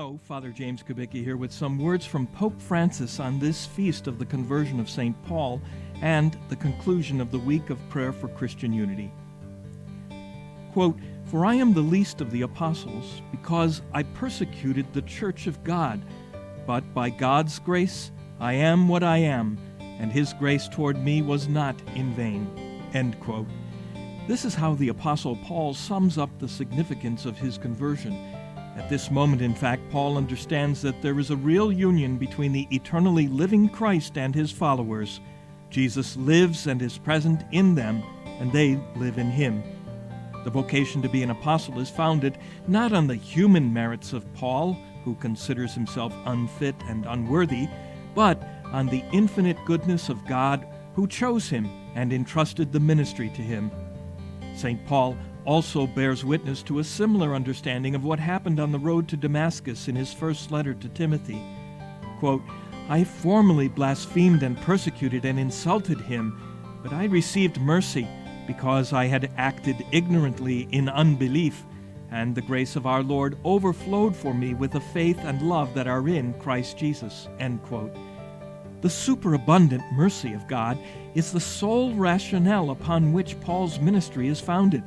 Hello, Father James Kubicki here with some words from Pope Francis on this feast of the conversion of St. Paul and the conclusion of the week of prayer for Christian unity. Quote, "For I am the least of the apostles, because I persecuted the church of God, but by God's grace I am what I am, and his grace toward me was not in vain." End quote. This is how the Apostle Paul sums up the significance of his conversion. At this moment, in fact, Paul understands that there is a real union between the eternally living Christ and his followers. Jesus lives and is present in them, and they live in him. The vocation to be an apostle is founded not on the human merits of Paul, who considers himself unfit and unworthy, but on the infinite goodness of God, who chose him and entrusted the ministry to him. St. Paul also bears witness to a similar understanding of what happened on the road to Damascus in his first letter to Timothy. Quote, "I formerly blasphemed and persecuted and insulted him, but I received mercy because I had acted ignorantly in unbelief, and the grace of our Lord overflowed for me with the faith and love that are in Christ Jesus." End quote. The superabundant mercy of God is the sole rationale upon which Paul's ministry is founded,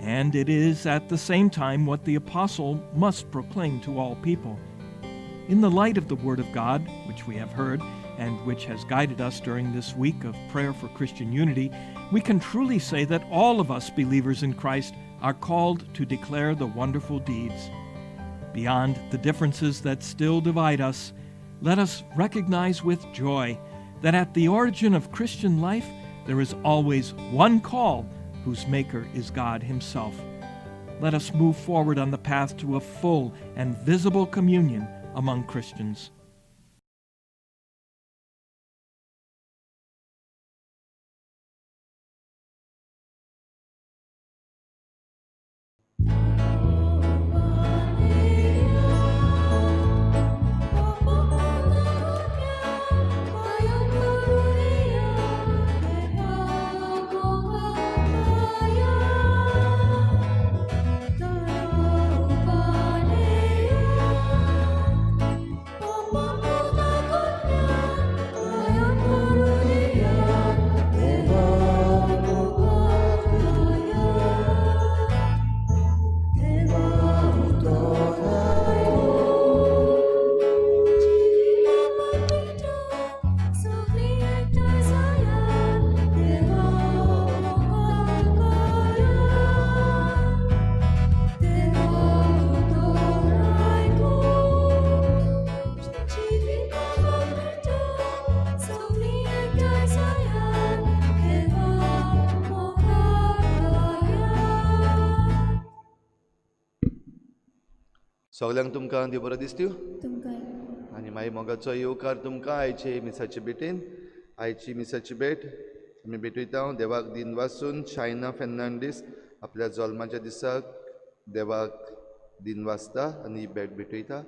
and it is at the same time what the apostle must proclaim to all people. In the light of the Word of God, which we have heard and which has guided us during this week of prayer for Christian unity, we can truly say that all of us believers in Christ are called to declare the wonderful deeds. Beyond the differences that still divide us, let us recognize with joy that at the origin of Christian life there is always one call whose maker is God himself. Let us move forward on the path to a full and visible communion among Christians. सगल्यांक तुमकां देव बरो दिसत्यो तुमकां आनी मागीर मोगाचो येवकार तुमकां आयचे मिसाचे भेटेन. आयची मिसाची भेट आमी भेटयता देवाक दिन वासून शायना फेर्नांडीस आपल्या जल्माच्या दिसाक देवाक दिन वाचता आनी भेट भेटयता.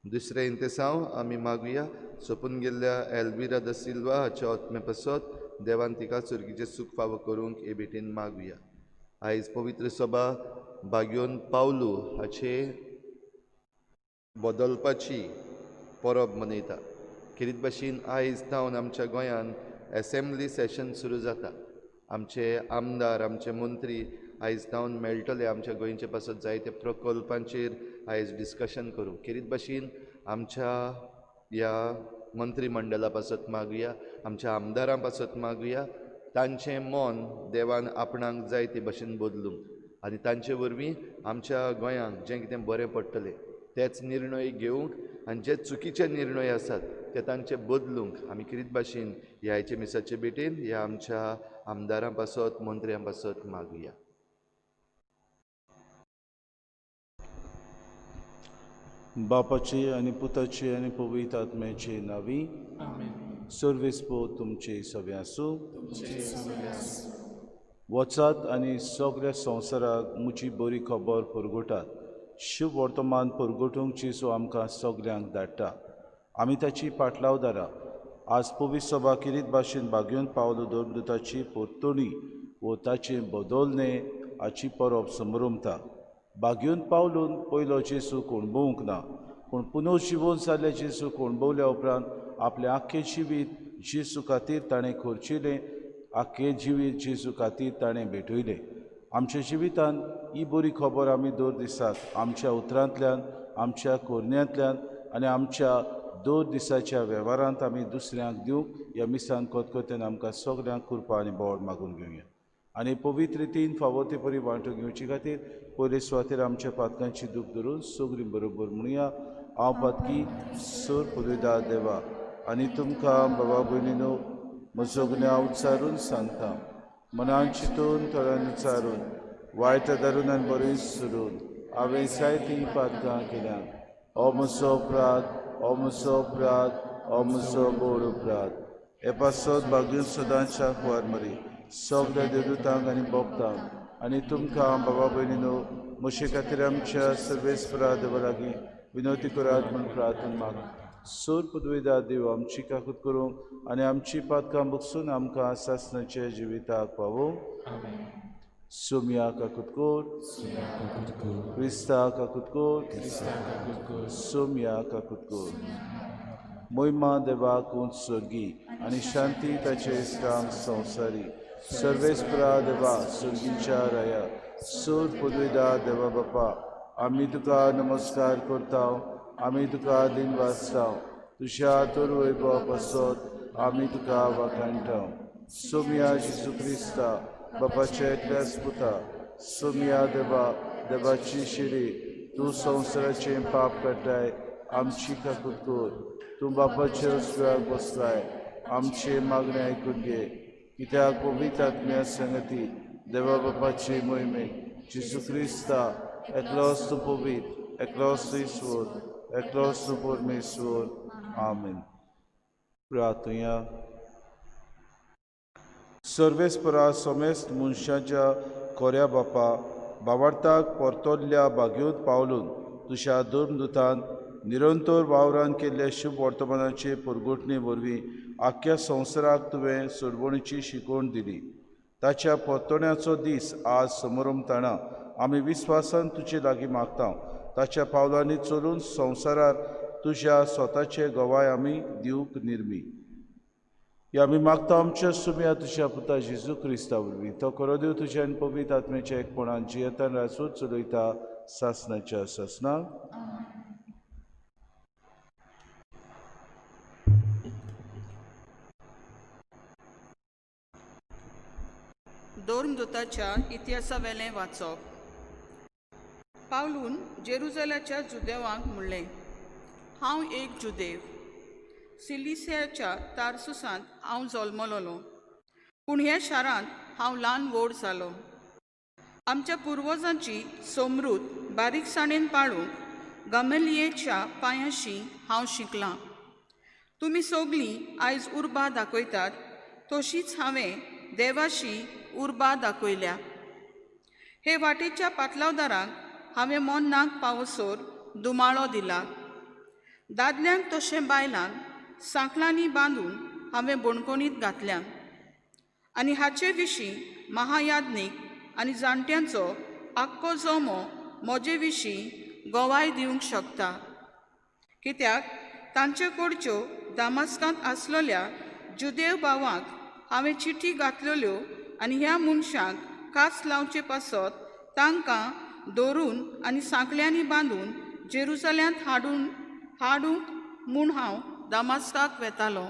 दुसरें इंतेसांव आमी मागुया सोंपून गेल्ल्या एल्विरा the Silva हाच्या आत्मे पासत देवान तिका सुर्गीचें सूख फावो करूंक हे भेटेन मागुया. आयज पवित्र सभा बाग्योन पावलू हाचे बदलपाची परब मनयता. खेरीत भाशेन आयज सावन आमच्या गोंयांत एसेंब्ली सेशन सुरू जाता. आमचे आमदार आमचे मंत्री आयज सावन मेळटले आमच्या गोंयचे पासत जायते प्रकल्पांचेर आयज डिस्कशन करूंक. खेरीत भाशेन आमच्या ह्या मंत्रीमंडळा पासत मागुया, आमच्या आमदारां पासत मागुया, तांचें मन देवान आपणाक जाय ते भशेन बदलूंक आनी तांचे वरवीं आमच्या गोंयांक जें कितें बरें पडटलें तेच निर्णय घेवंक आनी जे चुकीचे निर्णय आसात ते तांचे बदलूंक आमी खेरीत भाशेन ह्या आयचे मिसाचे भेटेन ह्या आमच्या आमदारां पासत मंत्र्यां पासत मागुया. बापाचे आनी पुताचे आनी पवित्र आत्म्याचे नांवी सर्वेस्पो तुमचे सगळे आसूं. वचात आनी सगळ्या संवसाराक म्हजी बरी खबर परगटात. शुभ वर्तमान परगटूंक जेजू आमकां सगल्यांक धाडटा. आमी ताची पाटलावदारां. आज पवित्र सभा खेरीत भाशेन बागेवन पावलो धर्मदूताची परतणी वो ताचें बदलणें हाची परब समरमता. बागेवन पावलून पयलो जेजू कोणबोवंक ना, पूण पुनर्जिवन जाल्ल्या जेजूक अणभवल्या उपरांत आपलें आख्खें जिवीत जेजू खातीर ताणें खर्चिलें, आख्खें जिवीत जेजू खातीर ताणें भेटयलें. आमच्या जिवितांत ही बरी खबर आमी दर दिसाक आमच्या उतरांतल्यान, आमच्या कोरण्यांतल्यान आनी आमच्या दर दिसाच्या वेव्हारांत आमी दुसऱ्यांक दिवंक ह्या मिसान कोतकोतेन आमकां सगल्यांक कृपा आनी बोड मागून घेवया. आनी पवित्र रितीन फावो ते परी वांटून घेवचे खातीर पयले सुवातेर आमच्या पातकांची दूख धरून सगळीं बरोबर म्हणुया. हांव पातकी सोर पुरयता देवा आनी तुमकां बाबा भयणीनो म्हजो गुन्यांव उच्चारून सांगता, मनान चिंतून थोड्यान उच्चारून वायट धरून आनी बरें सोडून हांवें जायतीं पातकां केल्यांत. हो म्हजो अपराध, हो म्हजो अपराध, हो म्हजो व्हड अपराध. हे पासत भाग्यून सदांच्या कुवार मरी सगल्या देवदूतांक आनी भक्तांक आनी तुमकां बाबा भयणीनो म्हजे खातीर आमच्या सर्वेस्परा देवा लागीं विनवती करात म्हूण प्रार्थना माग. सोर पदवेदा देव आमची काकूत करूंक आनी आमची पातकां बगसून आमकां सासणाच्या जिविताक पावोवंक. सोम्या काकूत कोर, क्रिस्ता काकूत कोर, सोम्या काकूत कोर. मोहिमा देवाक उंच स्वर्गी आनी शांती ताचे इश्टांक संवसारी. सर्वेस्परा देवा स्वर्गीच्या राया सोर पदवेदा देवा बापा आमी तुका नमस्कार करता, आमी तुका दिन वाचता, तुज्या तर वैभवा पासत आमी तुका वाखाणटा. सोम्या जेजू क्रिस्ता बापाच्या एकल्याच पुता सोम्या देवा देवाची शिरी तूं संवसाराचें पाप काडटाय आमची काकूत कर. तूं बापाच्या उजव्याक बसलाय आमचें मागणें आयकून घे, कित्याक पवित्र आत्म्या संगती देवा बापाची मोहिमेक जेजू क्रिस्ता एकलोच तूं पवित्र, एकलोच तूं ईश्वर, एकलोच तूं परमेश्वर. आमेन. प्रार्थुया. सर्वेस्परा समेस्त मनशाच्या कोऱ्या बापा बावार्थाक परतोल्ल्या भाग्योत पावलून तुज्या धर्मदूतान निरंतर वावरान केल्ल्या शुभ वर्तमानाचे परगटणे वरवीं आख्ख्या संवसाराक तुवें सोडवणीची शिकवण दिली. ताच्या परतण्याचो दीस आज समरमताना आमी विस्वासान तुजे लागीं मागता. ताच्या पावलांनी चलून संवसारार तुज्या स्वताचे गवाय आमी दिवंक निर्मी. ह्या आमी मागता आमच्या सुम्या तुज्या पुता जेजू क्रिस्ता वरवीं. तो खरो देव तुज्या आनी पवित्र आत्म्याच्या एकपणान जियेतान राजवट चलयता सासणाच्या सासणाक. धर्मदूताच्या इतिहासावेलें वाचप. पावलून जेरुजलाच्या जुदेवांक म्हणलें, हांव एक जुदेव, सिलिसियाच्या तारसुसांत हांव जल्मलोलो, पूण ह्या शारांत हांव ल्हान व्हड जालो. आमच्या पुर्वजांची समृद्ध बारीकसाणेन पाळूंक गमेलियेच्या पांयांशी हांव शिकलां. तुमी सगळीं आयज उर्बा दाखयतात तशीच हांवें देवाशी उर्बा दाखयल्या. हे वाटेच्या पातलावदारांक हांवें मोन्नाक पावसर दुमाळो दिला. दादल्यांक तशें बायलांक सांकळांनी बांदून हांवें बणकोणीत घातल्या. आनी हाचे विशीं महायाज्ञीक आनी जाणट्यांचो आख्खो जमो म्हजे विशीं गवाय दिवंक शकता, कित्याक तांचे कडच्यो दामास्कांत आसलेल्या जुदेव भावांक हांवें चिठी घातलेल्यो आनी ह्या मनशांक कास लावचे पासत तांकां धरून आनी सांकळ्यांनी बांदून जेरुजल्यांत हाडूंक म्हूण हांव दामास्काक वेतालो.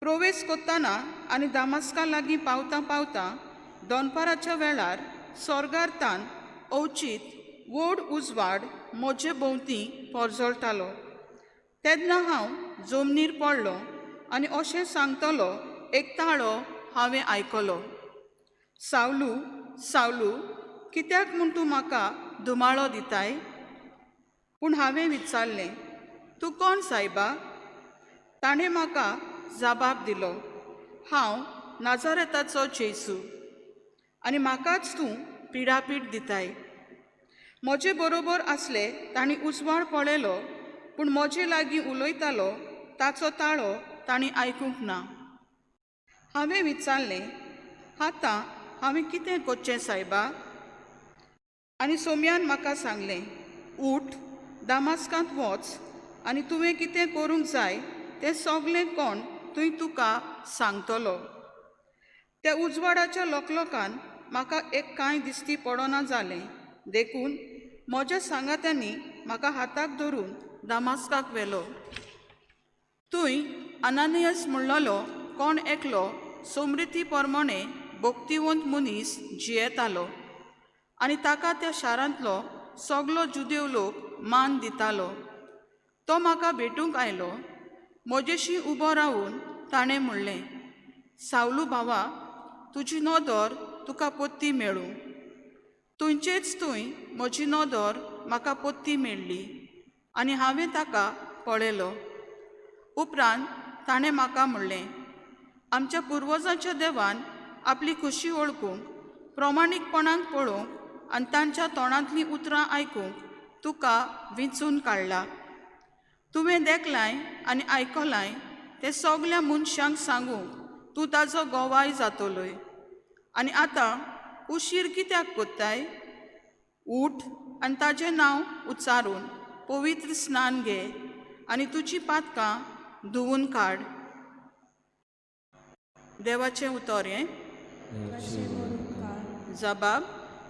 प्रवेश करतना आनी दामास्का लागीं पावतां पावतां दनपाराच्या वेळार सोर्गार तान अवचीत व्हड उजवाड म्हजे भोंवती परजळटालो. तेन्ना हांव जमनीर पडलो आनी अशें सांगतलो एक ताळो हांवें आयकलो, सावलू सावलू कित्याक म्हूण तूं म्हाका धुमाळो दिताय? पूण हांवें विचारलें, तूं कोण सायबा? ताणें म्हाका जबाब दिलो, हांव नाजारेताचो जेजू आनी म्हाकाच तूं पिडापीड दिताय. म्हजे बरोबर आसले तांणी उजवाड पळयलो, पूण म्हजे लागीं उलयतालो ताचो ताळो तांणी आयकूंक ना. हांवें विचारलें, आतां हांवें कितें करचें सायबा? आनी सोम्यान म्हाका सांगलें, उठ, दामास्कांत वच आनी तुवें कितें करूंक जाय तें सगलें कोण थंय तुका सांगतलो. त्या उजवाडाच्या लोकलोकान म्हाका एक कांय दिसती पडना जालें, देखून म्हज्या सांगात्यांनी म्हाका हाताक धरून दामास्काक व्हेलो. थंय अनानियस म्हणलोलो कोण एकलो समृती प्रमाणे भक्तिवंत मनीस जियेतालो आनी ताका त्या शारांतलो सगलो जुदेव लोक मान दितालो. तो म्हाका भेटूंक आयलो. म्हजेशी उबो रावून ताणें म्हणलें, सावलू भावा, तुजी नदर तुका पोत्ती मेळूं. थंयचेच थंय म्हजी नदर म्हाका पोत्ती मेळ्ळी आनी हांवें ताका पळयलो. उपरांत ताणें म्हाका म्हणलें, आमच्या पुर्वजांच्या देवान आपली खुशी वळखूंक, प्रमाणीकपणाक पळोवंक आनी तांच्या तोंडांतलीं उतरां आयकूंक तुका विंचून काडला. तुवें देखलाय आनी आयकलाय तें सगल्या मनशांक सांगूंक तूं ताजो गोवाय जातलोय. आनी आतां उशीर कित्याक कोत्ताय? उठ आनी ताजें नांव उच्चारून पवित्र स्नान घे आनी तुजी पातकां धुवून काड. देवाचें उतर हें. जबाब,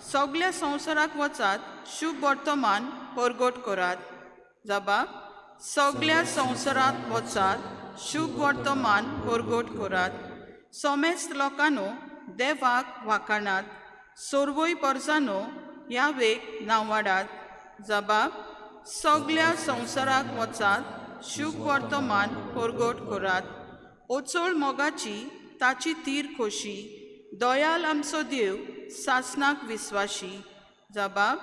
सगल्या संवसाराक वचात, शुभ वर्तमान परगट करात. जबाब, सगल्या संवसारात वचात, शुभ वर्तमान परगट करात. समेस्त लोकांनो देवाक वाखाणात, सर्वय परजानो ह्या वेग नांवाडात. जबाब, सगल्या संवसाराक वचात, शुभ वर्तमान परगट करात. ओचोळ मोगाची ताची तीर खोशी, दयाल आमचो देव सासनाक विस्वाशी. जबाब,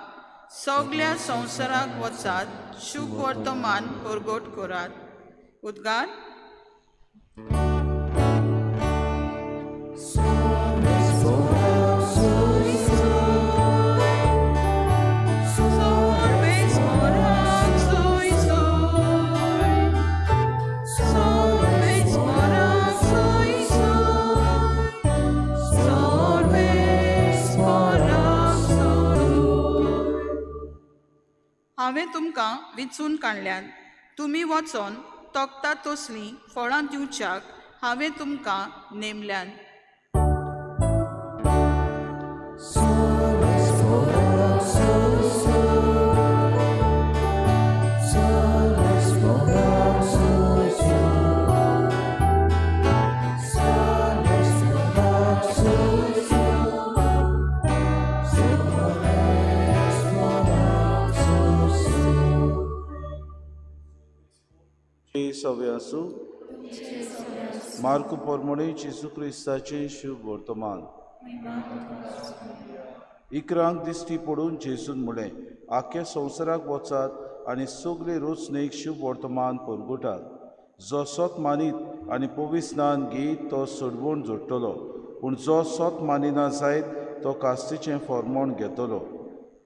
सगल्या संवसाराक वचात, शुभ वर्तमान परगट करात. उद्गार. हांवें तुमकां विंचून काडल्यात, तुमी वचोन तोखता तसलीं फळां दिवच्याक हांवें तुमकां नेमल्यात. सवे आसूं. मार्कू पोरमोणे जेजू क्रिस्ताचें शुभ वर्तमान. इकरांक दिश्टी पडून जेजून म्हणलें, आख्या संवसाराक वचात आनी सगळे रोचणेक शुभ वर्तमान परगटात. जो सत मानीत आनी पविस्नान घेयत तो सोडवण जोडटलो, पूण जो सत मानिना जायत तो कास्तीचें फॉर्मोण घेतलो.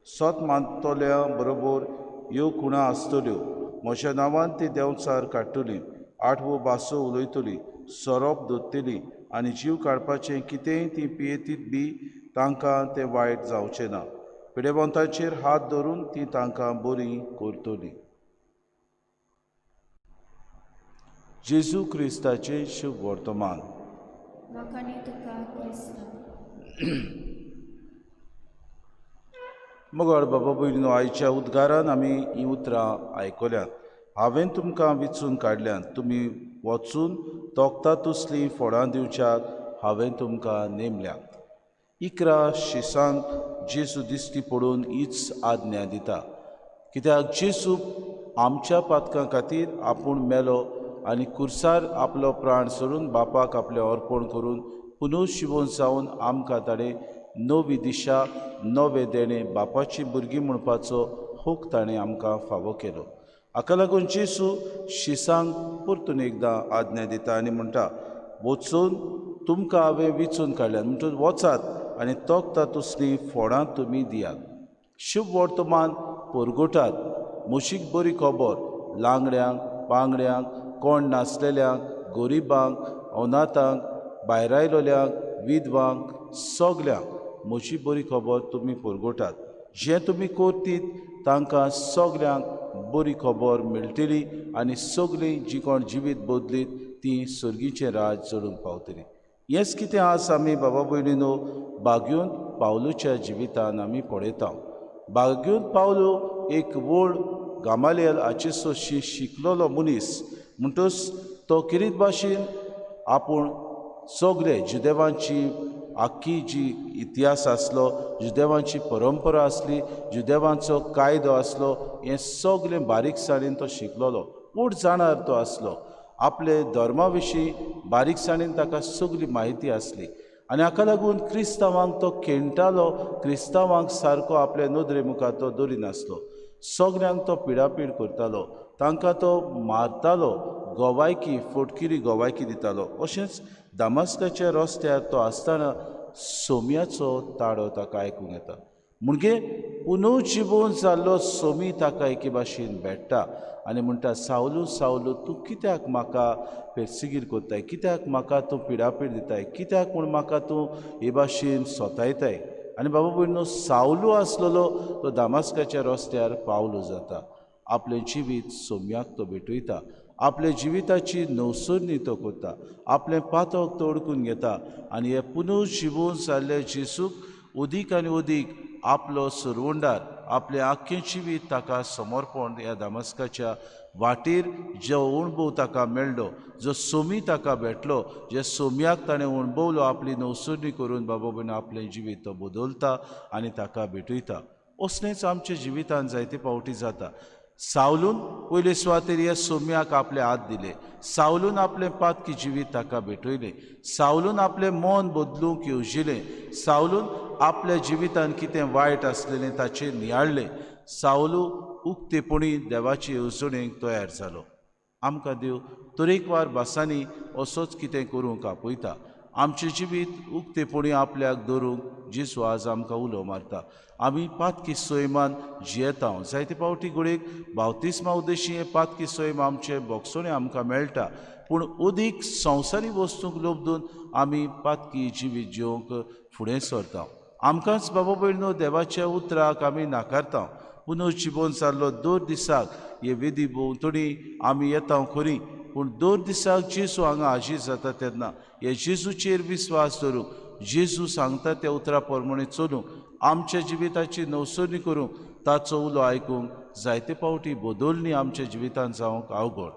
सत मानतल्या बरोबर ह्यो खुणा आसतल्यो, म्हज्या नांवान ती देंवचार काडटली, आठवो भासो उलयतली, सोरोप दोत्तली आनी जीव काडपाचें कितेंय ती पियेतीत बी तांकां तें वायट जावचें ना. पिडेवंताचेर हात धरून ती तांकां बरी करतली. जेजू क्रिस्ताचें शुभ वर्तमान. मगळ बाबा भयणीनो, आयच्या उद्गारान आमी हीं उतरां आयकल्यांत. हांवें तुमकां विचून काडल्यांत, तुमी वचून तोखता तसलीं फळां दिवच्याक हांवें तुमकां नेमल्यांत. 11 शिसांक जेजू दिश्टी पडून हीच आज्ञा दिता, कित्याक जेजू आमच्या पातकां खातीर आपूण मेलो आनी कुर्सार आपलो प्राण सोडून बापाक आपलें अर्पण करून पुनर्शिवोन जावन आमकां ताणें नवी दिशा, नवे देणें, बापाची भुरगीं म्हणपाचो हक ताणें आमकां फावो केलो. हाका लागून जेजू शिसांक परतून एकदां आज्ञा दिता आनी म्हणटा, वचून तुमकां हांवें विचून काडल्यात, म्हणटूच वचात आनी तोखता तसलीं फळां तुमी दियात. शुभ वर्तमान परगटात, म्हशीक बरी खबर लांगड्यांक, पांगड्यांक, कोण नासलेल्यांक, गरिबांक, अनाथांक, भायर आयलोल्यांक, विधवांक, सगल्यांक म्हजी बरी खबर तुमी परगटात. जें तुमी करतीत तांकां सगल्यांक बरी खबर मेळटली आनी सगळीं जी कोण जिवीत बदलीत ती सर्गीचें राज जोडूंक पावतली. हेंच कितें आज आमी बाबा भयणीनो बागयोन पावलूच्या जिवितान आमी पळयता. बागयोन पावलू एक व्हड गामालियल हाचे सोशी शिकलेलो मनीस म्हणटच तो किरीत भाशेन आपूण सगळे जुदेवांची आख्खी जी इतिहास आसलो, जुदेवांची परंपरा आसली, जुदेवांचो कायदो आसलो, हें सगळें बारीकसाणेन तो शिकलेलो, व्हड जाणार तो आसलो. आपले धर्मा विशीं बारीकसाणेन ताका सगळी म्हायती आसली आनी हाका लागून क्रिस्तांवांक तो खेणटालो, क्रिस्तांवांक सारको आपले नदरे मुखार तो दरिनासलो, सगळ्यांक तो पिडापीड करतालो, तांकां तो मारतालो, गोवायकी फोटकिरी गोवायकी दितालो. अशेंच दामास्काच्या रस्त्यार तो आसतना सोम्याचो ताळो ताका आयकूंक येता. म्हणजे पुनर्जिवन जाल्लो सोमी ताका एके भाशेन भेट्टा आनी म्हणटा, सावलू सावलू तूं कित्याक म्हाका पेरसिगीर करताय, कित्याक म्हाका तूं पिडापीड दिताय, कित्याक म्हूण म्हाका तूं हे भाशेन सोतायताय. आनी बाबा भयणीनो सावलू आसलेलो तो दामास्काच्या रस्त्यार पावलो जाता. आपलें जिवीत सोम्याक तो भेटयता, आपल्या जिविताची नवसरणी तो करता, आपलें पातक तो अडकून घेता आनी हे पुनर्जिवन जाल्ले जेसूक अदीक आनी अदीक आपलो सुरवंडार आपलें आख्खें जिवीत ताका समर्पण ह्या दामास्काच्या वाटेर जो अणभव ताका मेळ्ळो, जो सोमी ताका भेटलो, जे सोम्याक ताणें अणभवलो, आपली नवसरणी करून बाबा भयणीनो आपलें जिवीत तो बदलता आनी ताका भेटयता. असलेंच आमच्या जिवितान जायते फावटी जाता. सावलून पयले सुवातेर ह्या सोम्याक आपले हात दिले, सावलून आपलें पातकी जिवीत ताका भेटयलें, सावलून आपलें मन बदलूंक येवजिलें, सावलून आपल्या जिवितान कितें वायट आसलेलें ताचेर नियाळ्ळें, सावलू उक्तेपणी देवाचे येवजणेक तयार जालो. आमकां देव तरेकवार भासांनी असोच कितें करूंक आपयता. आमचें जिवीत उक्तेपणी आपल्याक दवरूंक जेजू आज आमकां उलो मारता. आमी पातकी सैमान जियेता. जायते फावटी घडयेक बावतिस्मा उद्देशी हें पातकी सैम आमचे बोगसोणे आमकां मेळटा, पूण अदीक संवसारी वस्तूंक लोबदून आमी पातकी जिवीत जिवंक फुडें सरता. आमकांच बाबा भयणीनो देवाच्या उतराक आमी नाकारता. पुनर्जिवन जाल्लो दर दिसाक हे वेदी भोंवतणी आमी येता खरी, पूण दर दिसाक जेजू हांगा हाजीर जाता तेन्ना हे जेजूचेर विस्वास दवरूंक, जेजू सांगता त्या उतरा प्रमाणे चलूंक, आमच्या जिविताची नवसरणी करूंक, ताचो उलो आयकूंक जायते फावटी बदलणी आमच्या जिवितान जावंक अवघड.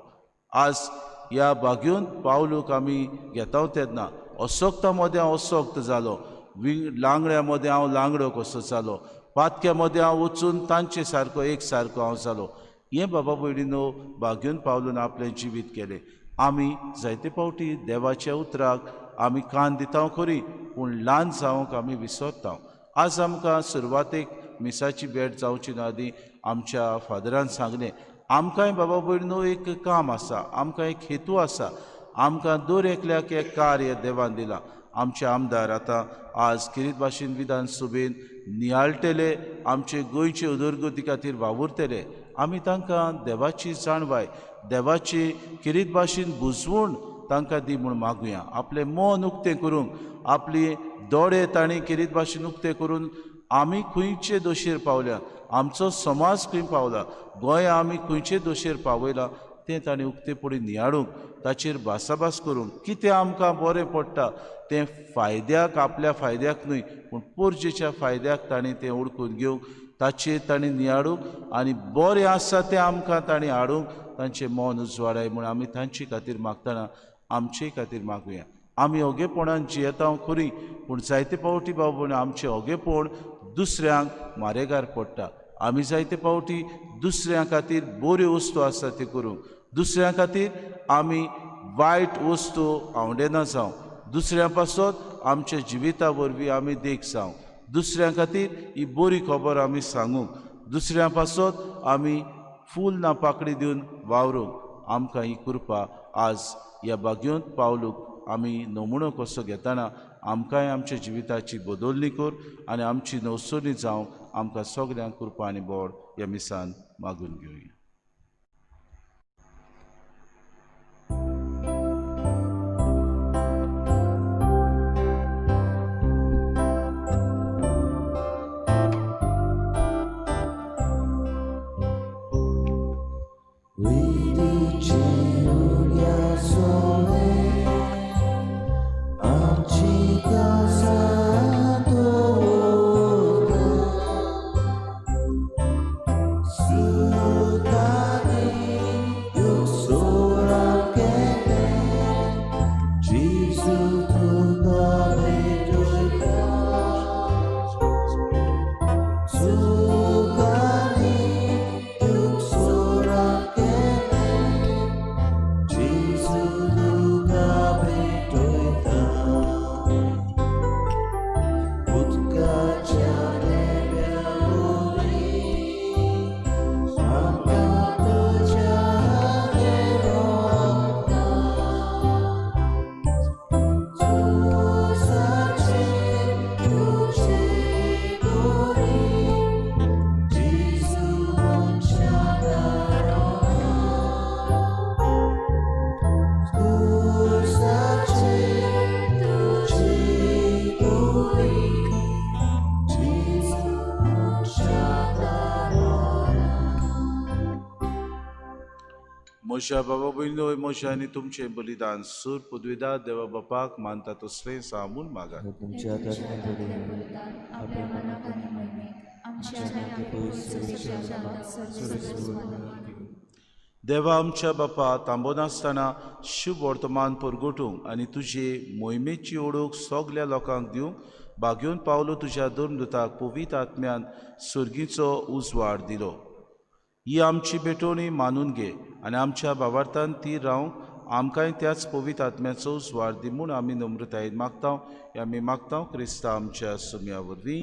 आज ह्या बागयोन पावलूक आमी घेता तेन्ना असक्ता मदें हांव असक्त जालो, लांगड्या मदें हांव लांगडो कसो जालो, पातक्या मदें हांव वचून तांचे सारको एक सारको हांव जालो. हें बाबा भयणीनो बागयोन पावलून आपलें जिवीत केलें. आमी जायते फावटी देवाच्या उतराक आमी कान दिता खरी, पूण ल्हान जावंक आमी विसरता. आज आमकां सुरवातेक मिसाची भेट जावची ना आदी आमच्या फादरान सांगलें, आमकांय बाबा भयणीनो एक काम आसा, आमकां एक हेतू आसा, आमकां दर एकल्याक एक कार्य देवान दिलां. आमचे आमदार आतां आज किरीत भाशेन विधानसभेन नियाळटले, आमचे गोंयचे उदरगती खातीर वावुरतले. आमी तांकां देवाची जाणवाय, देवाची किरीत भाशेन बुजवण तांकां दी म्हूण मागुया. आपलें मन उक्तें करूंक, आपली दोळे तांणी किरीत भाशेन उक्तें करून आमी खंयचे दोशेर पावल्या, आमचो समाज खंय पावला, गोंय आमी खंयचे दोशेर पावयला तें तांणी उक्तेपणी नियाळूंक, ताचेर भासाभास करूंक, कितें आमकां बरें पडटा तें फायद्याक, आपल्या फायद्याक न्हय पूण पोरजेच्या फायद्याक तांणी तें ओळखून घेवंक, ताचेर तांणी नियाळूंक आनी बरें आसा तें आमकां तांणी हाडूंक तांचें मन उजवाडाय म्हूण आमी तांचे खातीर मागतना आमचे खातीर मागुया. आमी ओगेपणान जियेता खरी, पूण जायते फावटी बाबा आमचें ओगेपण दुसऱ्यांक मारेगार पडटा. आमी जायते फावटी दुसऱ्यां खातीर बऱ्यो वस्तू आसा त्यो करूंक, दुसऱ्यां खातीर आमी वायट वस्तू आवडेना जावं, दुसऱ्यां पासत आमच्या जिविता वरवीं आमी देख जावं, दुसऱ्यां खातीर ही बरी खबर आमी सांगूंक, दुसऱ्यां पासत आमी फूल ना पाकडी दिवन वावरूंक आमकां ही कृपा आज ह्या बागयोंत पावलूक आमी नमुनो कसो घेतना आमकांय आमच्या जिविताची बदलणी कर आनी आमची नवसरणी जावंक आमकां सगल्यांक कृपा आनी बोड ह्या मिसान मागून घेवया. म्हज्या बाबा भयणीनो, म्हजें आनी तुमचें बलिदान सूर पदवीदार देवा बापाक मानता तसलें सांगून मागात. देवा आमच्या बापा, थांबो नासतना शुभ वर्तमान परगटूंक आनी तुजे मोहिमेची ओळख सगल्या लोकांक दिवंक भाग्योवन पावलो तुज्या धर्मदूताक पवित्र आत्म्यान सर्गीचो उजवाड दिलो. ही आमची भेटवणी मानून घे आनी आमच्या भावार्थान ती रावंक आमकांय त्याच पवित्र आत्म्याचो उजवाड दी म्हूण आमी नम्रतायेन मागता. हे आमी मागता क्रिस्ता आमच्या सुम्या वरवीं.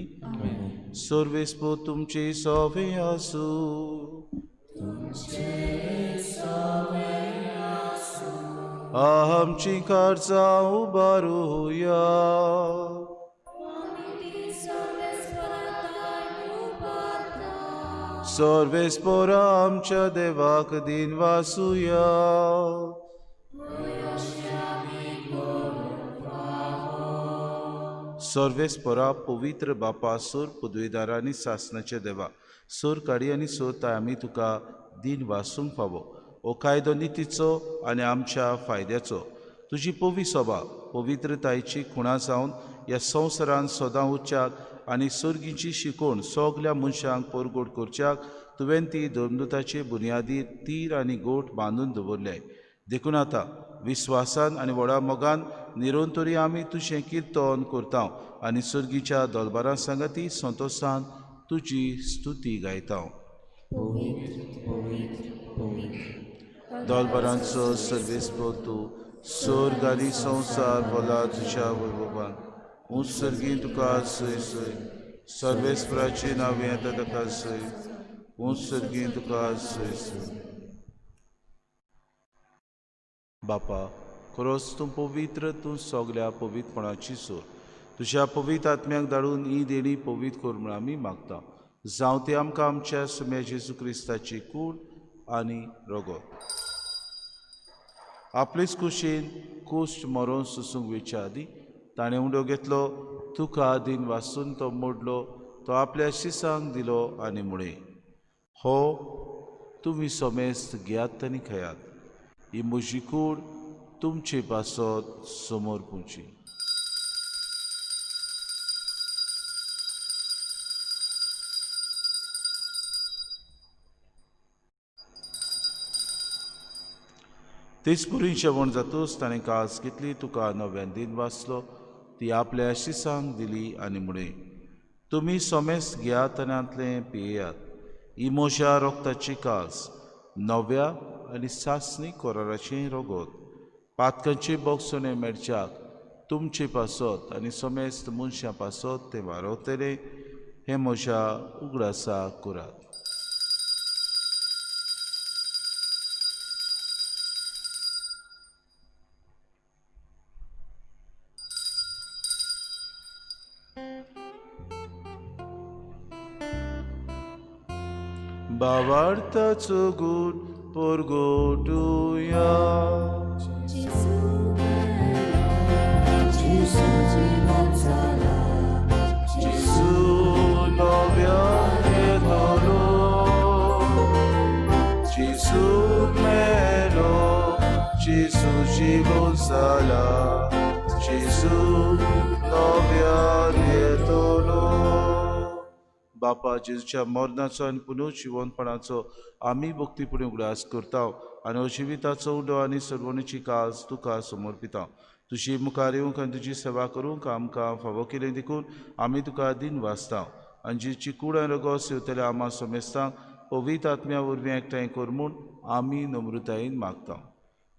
सर्वेस्पो तुमचे सवे आसूं. आमची कार्जां उबारुया. सर्वेस्पोरा आमच्या देवाक दिन वासुया. सर्वेस्पोरा पवित्र बापा, सोर पदवीदार आनी सासनाचे देवा, सोर काडी आनी सोर ताय आमी तुका दिन वासूंक फावो. हो कायदो नितीचो आनी आमच्या फायद्याचो. तुजी पवी सोबा पवित्रतायेची खुणा जावन ह्या संवसारान सदां उरच्याक आनी सर्गीची शिकवण सगल्या मनशांक परगोट करच्याक तुवें ती धर्मदूताचे बुन्यादीर तीर आनी गोट बांदून दवरले. देखून आतां विस्वासान आनी व्हडा मोगान निरंतरी आमी तुजें किर्तन करता आनी सर्गीच्या दलबारां सांगाती संतोशान तुजी स्तुती गायता. दलबारांचो सर्वेस्पर तूं, सर्ग आनी संवसार भोला तुज्या वैभवान. ऊंच सर्गी तुका सय सय, सर्वेस्पराचें नांव येता ताका सय. ऊंच सर्गी तुका सय सय. बापा, खरोच तूं पवित्र, तूं सगल्या पवित्रपणाची सोर. तुज्या पवित्र आत्म्याक धाडून ही देणी पवित्र कर म्हूण आमी मागता. जावं ती आमकां आमच्या सुम्या जेजू क्रिस्ताची कूड आनी रगत. आपलेच कुशीन कुश्ट मरोन सोसूंक वेच्या आदीं ताणें उंडो घेतलो, तुका दिन वासून तो मोडलो, तो आपल्या शिसांक दिलो आनी म्हळें, हो तुमी समेस्त घेयात आनी खेयात, ही म्हजी कूड तुमचे पासत समोर पुची. तेच पुरी जेवण जातूच ताणें कास घेतली, तुका नव्यान दिन वाचलो, ती आपल्या शिसांक दिली आनी म्हळें, तुमी समेस्त घेयात आनी हांतलें पियेयात, ही म्हज्या रोगताची कास, नव्या आनी सासणी कराराचें रगत, पातकांचे बोगसणे मेळच्याक तुमचे पासत आनी समेस्त मनशां पासत तें वारवतलें. हें म्हज्या उगडासाक करात. भावार्थाचो गूण परगटुया. जेजू नव्यान येतलो, जेजू मेलो, जेजू जिवन जाला, जेजू नव्यान येतलो. बापा, जेजूच्या मरणाचो आनी पुनर्जिवनपणाचो आमी भक्तीपुणी उगडास करता आनी अजिविताचो उडो आनी सर्वणीची कास तुका समर्पिता. तुजी मुखार येवंक आनी तुजी सेवा करूंक आमकां फावो केली देखून आमी तुका दिन वाचता आनी जी कूड आनी रगत सेवतल्या आमा समेस्तांक पवित्र आत्म्या वरवीं एकठांय कर म्हूण आमी नम्रतायेन मागता.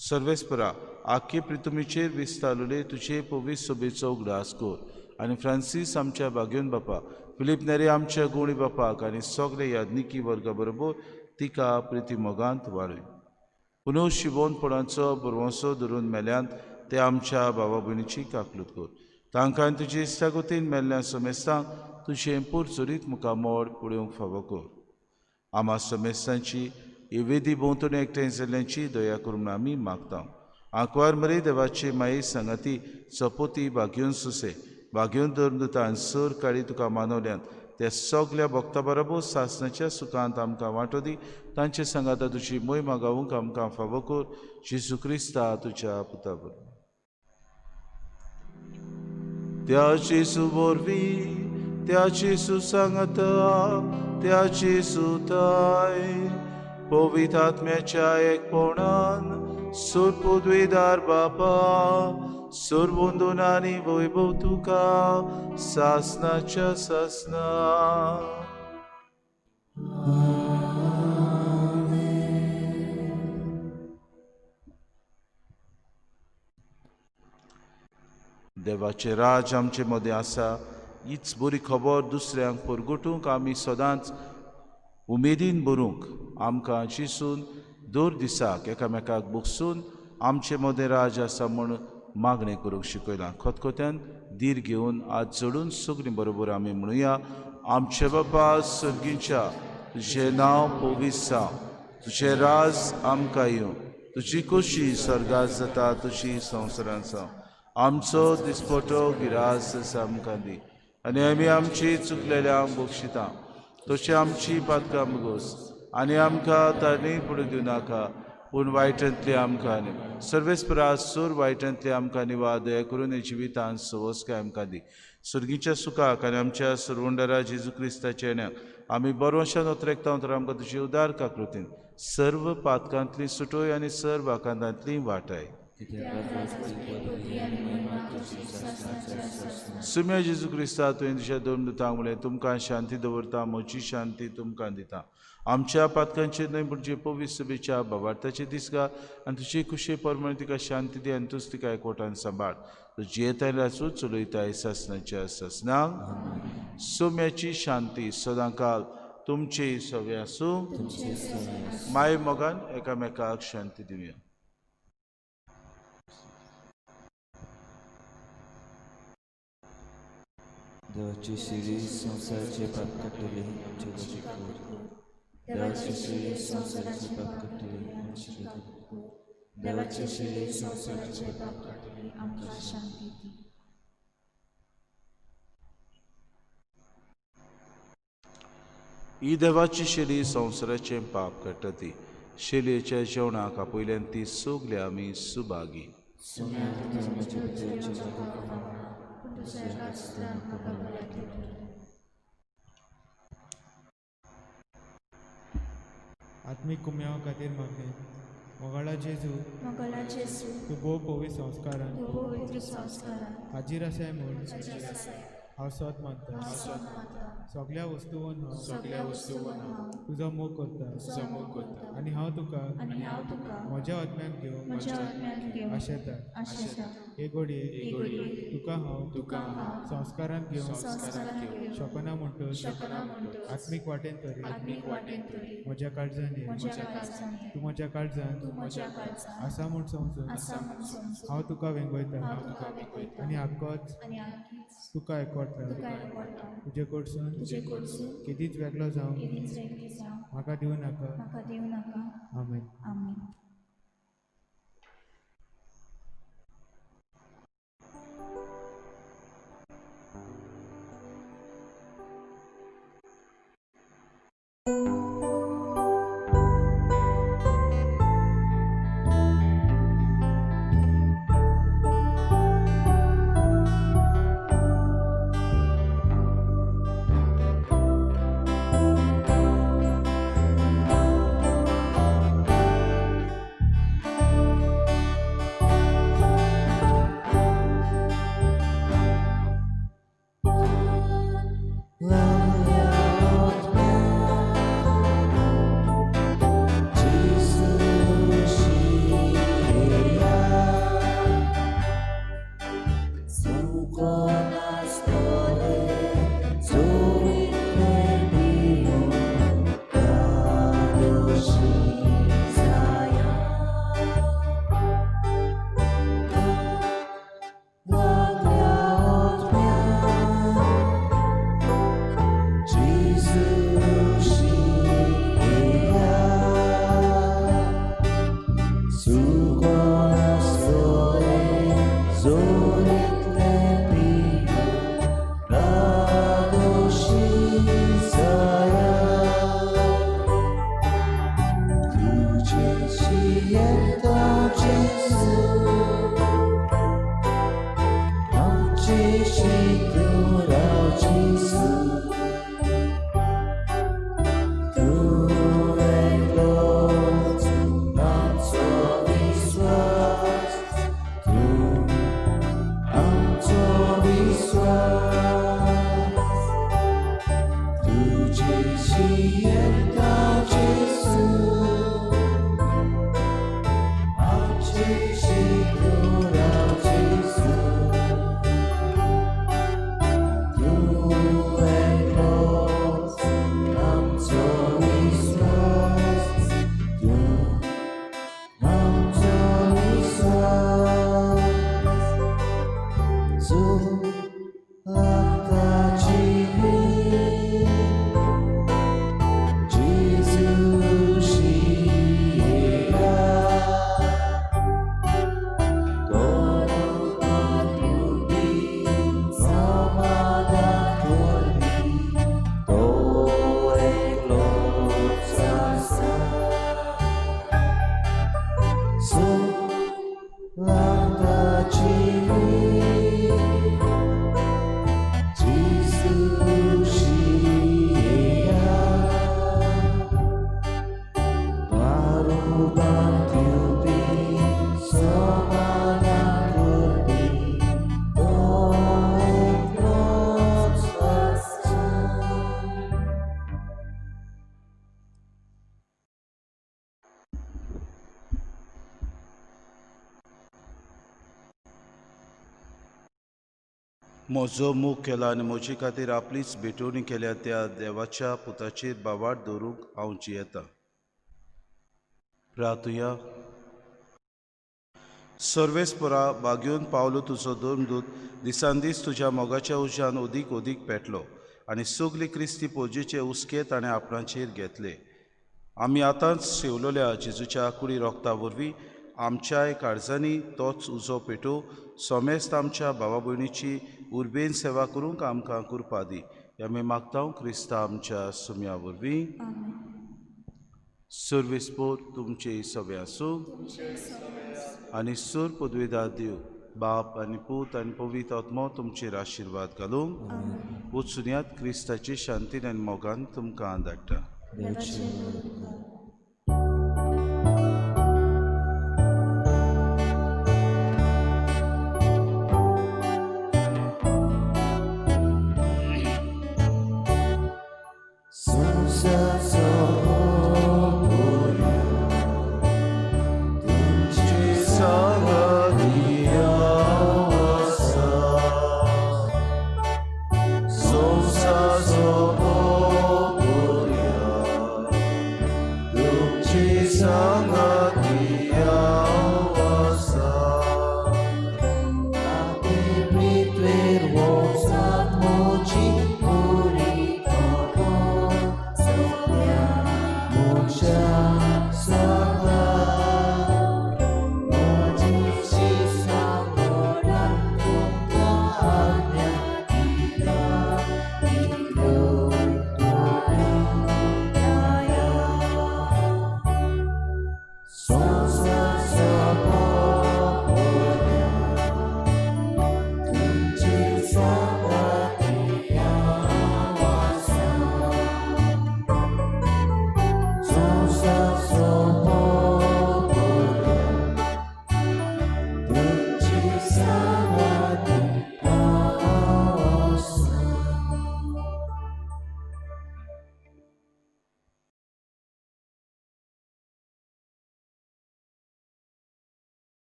सर्वेस्परा आख्खे पृथ्वीचेर विस्तारलेले तुजे पवित्र सभेचो उगडास कर आनी फ्रांसीस आमच्या भाग्योन बापा, फिलीप नेरी आमच्या गुणी बापाक आनी सगळे याज्ञिकी वर्गा बरोबर तिका प्रिती मोगांत वाडय. पुनव शिवोनपणाचो भरवंसो धरून मेल्यान ते आमच्या भावा भयणीची काकलूत कर. तांकां तुजी इश्टागतीन मेल्ल्या समेस्तांक तुजें पोरचोरीत मुखामोड पळोवंक फावो कर. आमा समेस्तांची वेदी भोंवतणी एकठांय जाल्ल्यांची दया करून आमी मागता. आंकवार मरे देवाचे माये सांगाती चपोती भाग्योन सुसे भाग्योन धर्मदूता आनी सर काळी तुका मानवल्यान त्या सगल्या भक्ता बरोबर सासणाच्या सुखांत आमकां वांटो दी. तांचे सांगाता तुजी मोहिमा गावूंक आमकां फावो कर. जेजू क्रिस्ता तुज्या पुता बरोबर. त्या जेजू वरवीं, त्या जेजू सांगाता, त्या जेजू ताय पवित्र आत्म्याच्या एकपणान सुरपुद्विदार बापा सुरबंदून आनी वैभव तुका सासनाच्या सासना. देवाचें राज आमचे मदें आसा हीच बरी खबर दुसऱ्यांक परगटूंक आमी सदांच उमेदीन बरूंक आमकां जिसून दर दिसाक एकामेकाक बगसून आमचे मदें राज आसा म्हूण मागणें करूंक शिकयलां. खतखत्यान धीर घेवन आज चडून सगळीं बरोबर आमी म्हणुया. आमचे बापा सर्गीच्या, तुजें नांव पवित्र जावं, तुजें राज आमकां येवं, तुजी खोशी स्वर्गात जाता तशी संवसारांत जावं. आमचो दिसपटो गिरास आमकां दी आनी आमी आमची चुकलेल्यांक बक्षिता तशें आमची पातकां मुगोस आनी आमकां ताणी पडूं दिवं नाका पूण वायटांतली आमकां न्ही. सर्वेस्परा सूर वायटांतली आमकां निवा दया करून जिवितान सवसकाय आमकां दी. सर्गीच्या सुखाक आनी आमच्या सरवंडरा जेजू क्रिस्ताच्या येण्याक आमी बरोवशान ओतरेकता तर आमकां तुजी उदार काकृतीन सर्व पातकांतली सुटोय आनी सर्व आकांतांतली वाटाय. सुम्या जेजू क्रिस्ता तुवें तुज्या दोन दुतांक म्हणलें तुमकां शांती दवरता, म्हजी शांती तुमकां दिता. आमच्या पातकांचेर न्हय पूण जे पवित्र सभेच्या भावार्थाचे दीस घाल आनी तुजे खुशे प्रमाणे तिका शांती दी आनी तूच तिका एकवटान सांबाळ. तूं जियेताय राजू चलयताय सासणाच्या सासणाक. सोम्याची शांती सदांकाल तुमची सगळें आसूं. माय मोगान एकामेकाक शांती दिवया. देवाची शिरी संवसाराचे पाप काडटली आमचे कशी कर. देवाची शिरी संवसाराचे पाप काडटली आमचे कशी कर. देवाची शिरी संवसाराचे पाप काडटली आमकां शांती दी. ही देवाची शेली संवसाराचें पाप काडटा ती शेलयेच्या जेवणाक आपयल्यान ती सगळी आमी सुभागी. आत्मीक कुम्यांवा खातीर मागणें. मोगाळा जेजू, मोगाळा जेजू, तूं भोव पवित्र संस्कारान, तूं भोव पवित्र संस्कारान हाजीर आसाय म्हूण हांव सोद मानता. सगळ्या वस्तूंन हांव, सगळ्या वस्तूंन हांव तुजो मोग करता, तुजो मोग करता आनी हांव तुका, आनी हांव तुका म्हज्या आत्म्याक घेवन, म्हज्या आत्म्याक घेवन आशेता. आशेता. हे घडये तुका हांव, तुका हांव संस्कारांत घेवन, संस्कारांत घेवन शकना म्हणटच, शकना म्हणटच आत्मीक वाटेन तरी, आत्मीक वाटेन तरी म्हज्या काळजान ये, म्हज्या काळजान ये, तूं म्हज्या काळजान, तूं म्हज्या काळजान आसा म्हूण समजून, आसा म्हूण समजून हांव तुका वेंगयता, हांव तुका वेंगयता आनी आक्कोच आनी आक्कीच तुका एकवटता, तुका एकवटता. तुजे कडसून, तुजे कडसून केदीच वेगळो जावं, केदीच वेगळी जावं म्हाका दिवं नाका. म्हाका दिवं नाका. आमेन. आमेन. म्हजो मोग केला आनी म्हजे खातीर आपलीच भेटवणी केल्या त्या देवाच्या पुताचेर बावाट दवरूंक हांव जियेतां. प्रार्थुया. सर्वेस्परा बागेवन पावलो तुजो धर्मदूत दिसान दीस तुज्या मोगाच्या उज्यान अदीक अदीक पेटलो आनी सगली क्रिस्ती पोजेचे उस्के ताणें आपणाचेर घेतले. आमी आतांच शेवलोल्या जेजूच्या कुडी रोगता वरवीं आमच्याय काळजांनी तोच उजो पेटो सोमेस्त आमच्या भावा भयणीची उर्बेन सेवा करूंक आमकां कृपा दी. आमी मागता क्रिस्ता आमच्या सुम्या वरवीं. सर्वेस्पोर तुमचे सगळे आसूं आनी सूर पदवेदार देव बाप आनी पूत आनी पवित्र आत्मो तुमचेर आशिर्वाद घालूंक. वचुनयात क्रिस्ताची शांतीन आनी मोगान तुमकां धाडटा.